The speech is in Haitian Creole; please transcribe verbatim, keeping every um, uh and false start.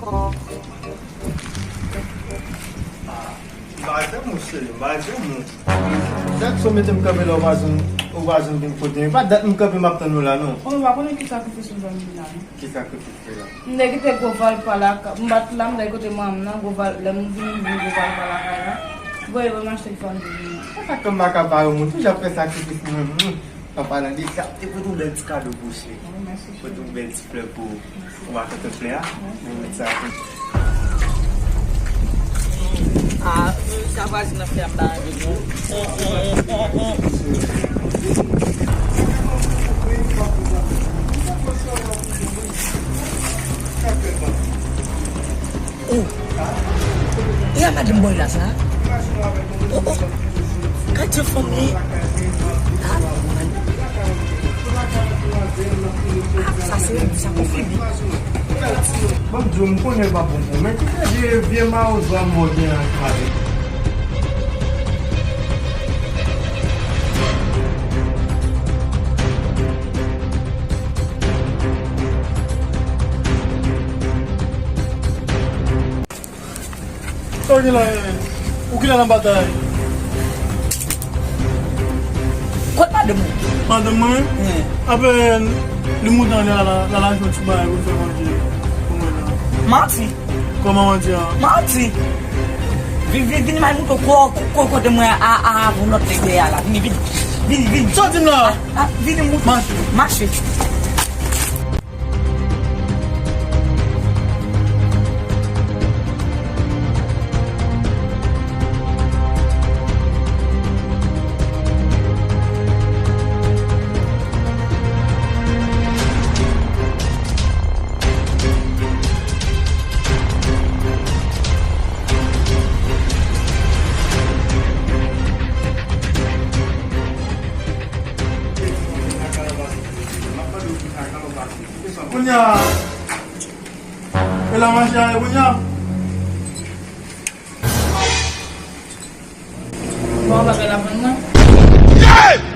M pa jwenn moun, cheri, m pa jwenn moun. Dat sa w mete m kanpe la, ou pa jwenn, ou pa jwenn vin kote m. E pa dat m kanpe m ap tann ou la, non. Bon, ou pa konnen ki sakrifis ou fè m vin la, non. Ki sakrifis ou fè la? M te kite gwo valpa lakay, m bat la, m te kote manman m nan, gwo val, lè m vin, m vin gwo valpa lakay la. Voye pou m achte ki fè m vin. Sa fè kòm m pa ka pare moun, toujou ap fè sakrifis pou mwen, hmm. An palan de sa, te pote yon bèl ti kado pou ou, cheri. Pote yon bèl ti flè pou ou. Ou pa kontan flè a? Mwen met sa pou. Ah, sa vwazin nan fè ap ba avèk ou. Oh. E a madanm bòy la sa? Oh, oh. Gade fanmi. Ah, sa se sa konfime. Bon, Djo, m konnen l pa bon pou ou, men ki kalite vye mawozo a mò gen an ki pale? Sa w gen la, eh? Ou ki la nan batay? Kot madanm ou? Madanm mwen? Apèn li moute anlè a la, l al achte yon ti bagay pou l fè manje pou mwen la. Manti. Kòman manti a? Manti. Vin, vin, vin, m al moute w ko-, ko-, kote mwen a, a, a, avè yon lòt nèg dèyè a la. Vini, vini, vini, vini. Sa w di m la? Ah, ah, vini moute. Mache. Mache. Kounye a, e la mache a ye kounye a. Bon, bagay la vann mwen.